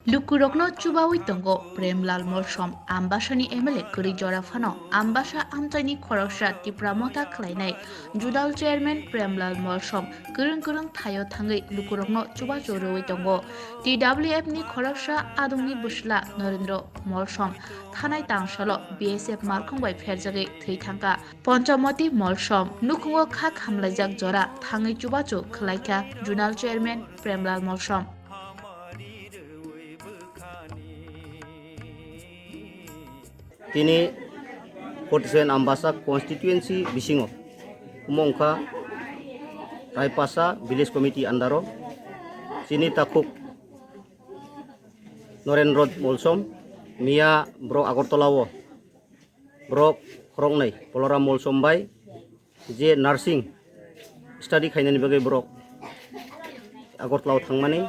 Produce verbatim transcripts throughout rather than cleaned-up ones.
Lukurokno chubawi tongo Premlal Molsom. Ambasani M L A kwrwi jora phano Ambasa amchaini khoroksa Tipra Motha khlainai Zonal Chairman Premlal Molsom kwrwng kwrwng thaio thangwi lukurokno chubachu rwwi tongo. T W F ni khoroksa adongni bwsla Narendra Molsom thanai tangsalo B S F malkhung bai pherjagwi thwi thangkha. Ponchamoti Molsom nukhungo kha khamlaijak jora thangwi chubachu khlaikha Zonal Chairman Premlal Molsom. Tini forty seven Ambasa constituency bisingo omo wngkha Raipasa village committee under o chini takhuk Norendra Molsom, miya borok Agartala o borok khoroknwi Balaram Molsom bai je nursing study khainani bagwi borok Agartala o thangmani.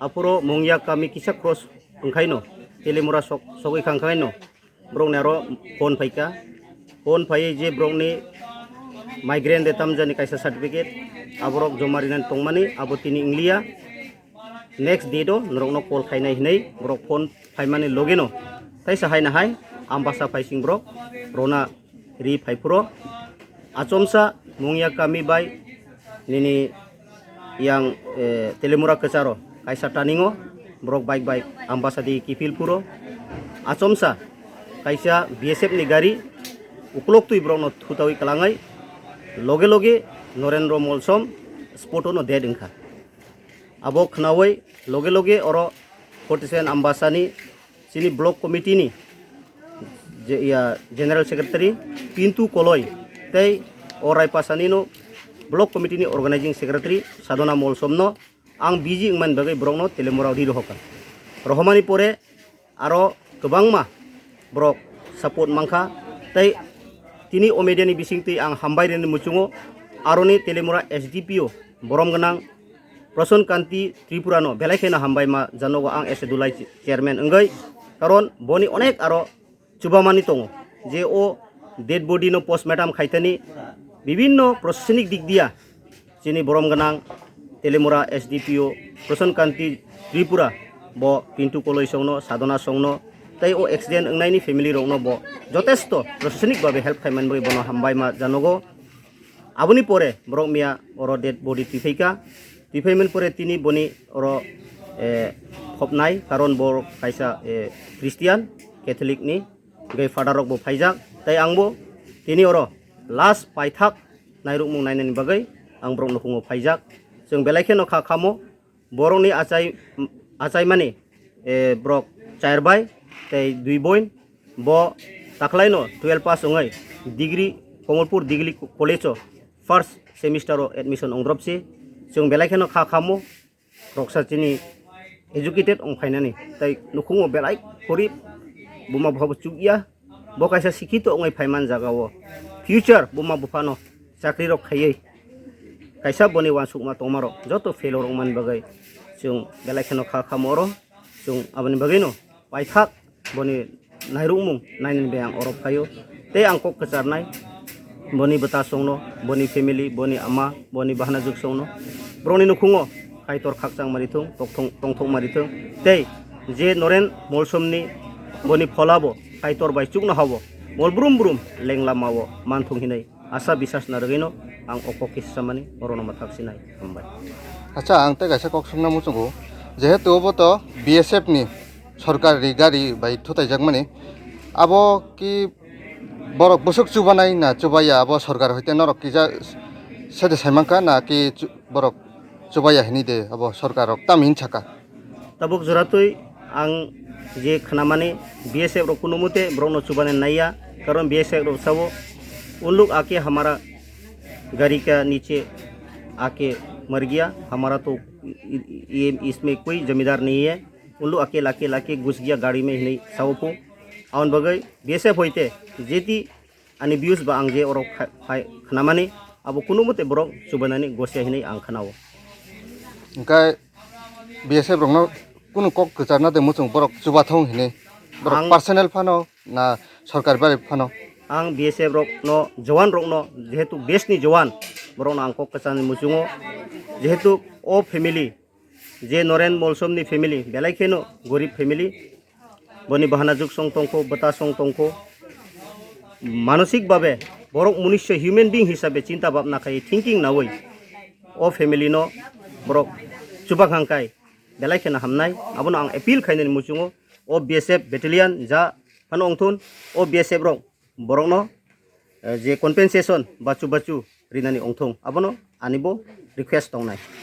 Aphuru Mungya kami kisa cross wngkhaino Telimura sok-, sogwi khangkhaino borokni aro phone phaikha. Phone phaiwi je borokni migraine de tamjani kaisa certificate, aborok joma rinani tongmani, abo tini wngliya. Next date o norokno call khainai hinwi borok phone phaimani logeno taisa haina hai Ambasa phaising borok rona ri phaiphuro. Achomsa Mungya kami bai nini yang, eh, Telimura kwcharo kaisa turning o borok bike bai Ambasa di kiphil phuro. Achomsa kaisa B S F ni gari uklok twi borokno thutawi kwlangwi loge loge Norendra Molsom spot o no dead wngkha. Abo khnaui loge loge oro forty seven Ambasani chini block committee ni je, ya, general secretary Pintu Koloi tei o Raipasani no block committee ni organizing secretary Sadhana Molsom no ang busy wngmani bagwi borokno Telimura ri rohorkha. Rohormani pore aro kwbangma borok support mankha. Tei tini o media ni bisingtwi ang hambai rwni muchungo aroni Telimura S D P O borom gwnang Prasan Kanti Tripura no belai kheno hambai ma janogo ang as a Dulai chairman wngwi, karon boni onek aro chubamani tongo je o dead body no postmortem khaithani bibinno proshasnik dik diya chini borom gwnang Telimura S D P O Prasan Kanti Tripura bo Pintu Koloi songno, Sadhana songno tei o accident wngnaini family rokno bo jotesto proshasnik babe help khaimani bagwi bono hambai ma janogo. Aboni pore borok miya oro dead body twi phaikha, twi phaimani pore tini boni oro, eh, phobnai, karon borok kaisa, eh, Christian, Catholic ni. Hingke father rok bo phaijak, tei ang bo tini oro last paithak nairukmung nainani bagwi ang borok nukhungo phaijak. Chwng belai kheno kha khamo borokni achai, achaimani, eh, borok char bai tei dui boin bo takhlaino twelve pass wngwi degree Komolpur Degree College o first semester o admission wngdrop si. Chwng belai kheno kha khamo. Roksa chini educated wng phainani, tei nukhungo belai gorib, buma bupha bo chukya, bo kaisa sikhito wngwi phaiman jaga o future buma buphano chakri rok khaiwi kaisa boni uansukma tongmarok joto fail rok man bagwi chwng belai kheno kha khamo oro chwng aboni bagwino paithak boni nairukmung nainani bai ang oro phaio. Tei ang kok kwcharnai boni bwtasongno, boni family, boni ama, boni bahanajuksongno, borokni nukhungo Kaitor khakchang manithung, tongthok, tongthok manithung. Tei je Noren Molsomni boni pholabo Kaitor bai chuknohabo mol brum brum lenglamao manthung hinwi asa bisas narwgwino ang o kok kisa samani orono mwthak sinai. Hambai. Acha, ang tei kaisa kok sungna muchungo, jehetu obo to B S F ni sorkar ni gari bai thutai jakmani, abo ki borok bwswk chubanai na chubaya, abo sorkar hoite norok kisa sede saimankha na ki chu-, borok chubaya hinwi de abo sorkar rok tamo hin saka? Tabuk joratwi ang je khnamani, B S F rok kuno mote borokno chubani naiya, karon B S F rok sao, "उन लोग आके हमारा गाड़ी का नीचे आके मर गया, हमारा तो ये, इसमें कोई जिम्मेदार नहीं है, उन लोग आके लाके लाके घुस गया गाड़ी में" hinwi sao phu. Aboni bagwi B S F hoite jeti ani views ba ang je oro khai, khai khnamani, abo kuno mote borok chubanani gosia hinwi ang khnao. Hingke B S F rokno kunu kok kwcharna de muchung borok chubathung hinwi? Borok ang personal phano na sorkar bai phano? Ang B S F rokno, jowan rokno, jehetu base ni jowan, borokno ang kok kwcharni muchungo, jehetu o family Je Noren Molsom ni family belai kheno gorib family, boni bahana juk song tongkho, bwta song tongkho, manosik babe borok munisyo human being hisabe chinta bhabna khai thinking nawi o family no borok chubak hangkai belai kheno hamnai. Abono ang appeal khainani muchungo o B S F battalion ja phano ongthun, o B S F rok borokno, eh, je compensation bachu bachu rinani ongthung, abono ani bo request tongnai.